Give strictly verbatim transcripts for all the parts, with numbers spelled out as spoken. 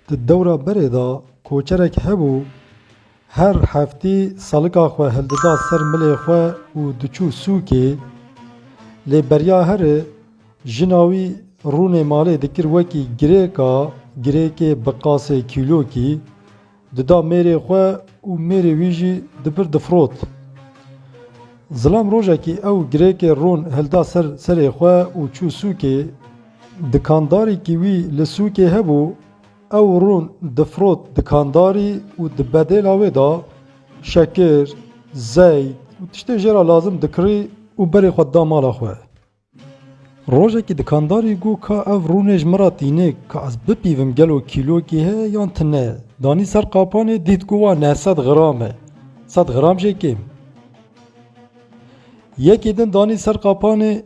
Di dewra berê de koçerek hebû, her heftî salika xwe hildida ser milê xwe û diçû sûkê. Lê beriya here jina wî rûnê malê dikir wekî girêka, girêkê bi qasê kîlokî, dida mêrê xwe û mêrê wî jî dibir difrot. Zilam rojekî ew girêkê rûn hilda ser serê xwe û çû sûkê. Dikandarîkî wî li sûkê hebû, ew rûn difrot dikandarî û di bedêla wê de şekir, zeyt û tiştê jê re lazim dikirî û berê xwe dida mala xwe. Rojekî dikandarî got, ka ev rûnê ji min re tîne, ka ez bipîvim gelo kîlokî heye yan tine. Danî ser qapanê, dît ku wa neh sed gram e. Sed gram jê kêm. Yekê din danî ser qapanê,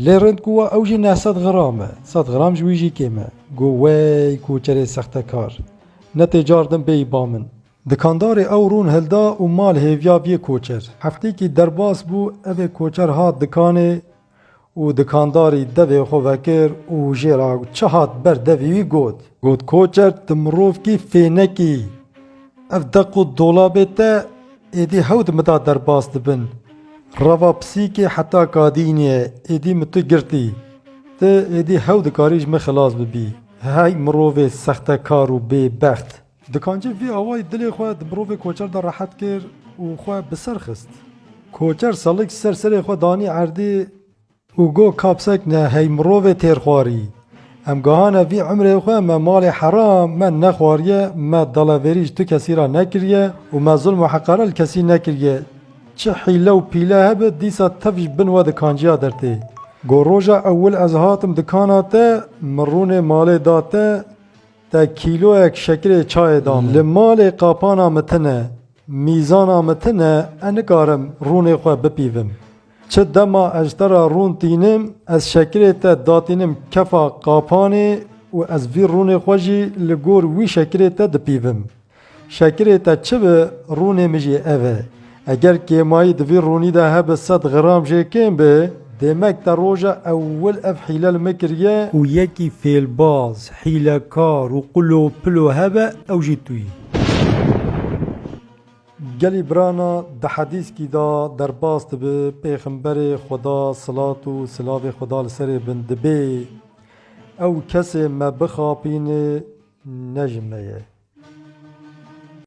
lê rind ku wa ew jî neh sed gram e. Sed gram ji wî jî kêm e. Got, wey koçerê sextekar. Ne tê car din bêyî ba min. Dikandarê ew rûn hilda û mal hêviya vî koçer. Heftêkî derbas bû, evê koçer hat dikanê û dikandarî devê xwe vekir û jê re çi hat ber devê wî got. Got, koçer, tu mirovkî fênekî. Ev deq û dolabê te êdî hew di min de derbas dibin. Reva pisîkê heta kadînê ye, êdî min tu girtî. Tu êdî hew dikarî ji min xilas bibî. Hey mirovê sextekar û bêbext. Dikancî vî awayî dilê xwe di mirovê koçer de rehet kir û xwe bi ser xist. Koçer salik ser serê xwe danî erdê û got, ka pisek ne hey mirovê têrxwarî. Em gihane vî emrê xwe, me malê heram me nexwariye, me dalavêrî ji tu kesî re nekiriye û me zulm û heqare li kesî nekiriye. Çi hîle û pîle hebe, dîsa tev ji bin we dikanciya dertê. Got, roja ewil ez hatim dikana te, min rûnê malê da te, te kîloyek şekirê çayê da min. Li malê qapana min tine, mîzana min tine, ez nikarim rûnê xwe bipîvim. Çi dema ez ji te re rûn tînim, ez şekirê te datînim kefa qapanê û ez vî rûnê xwe jî li gor wî şekirê te dipîvim. Şekirê te çi bi, rûnê min jî ev e. Eger kêmayî di vî rûnî de hebe sed gram jê kêm bi, demek te roja ewil ev hîle li min kiriye û yekî fêlbaz, hîlekar û qulo pilo hebe, ew jî tu yî. Gelî birana di hedîskî de derbas dibe, Pêxemberê Xweda, silat û silavê Xweda li serê bin, dibê, ew kesê me bixapîne ne ji me ye.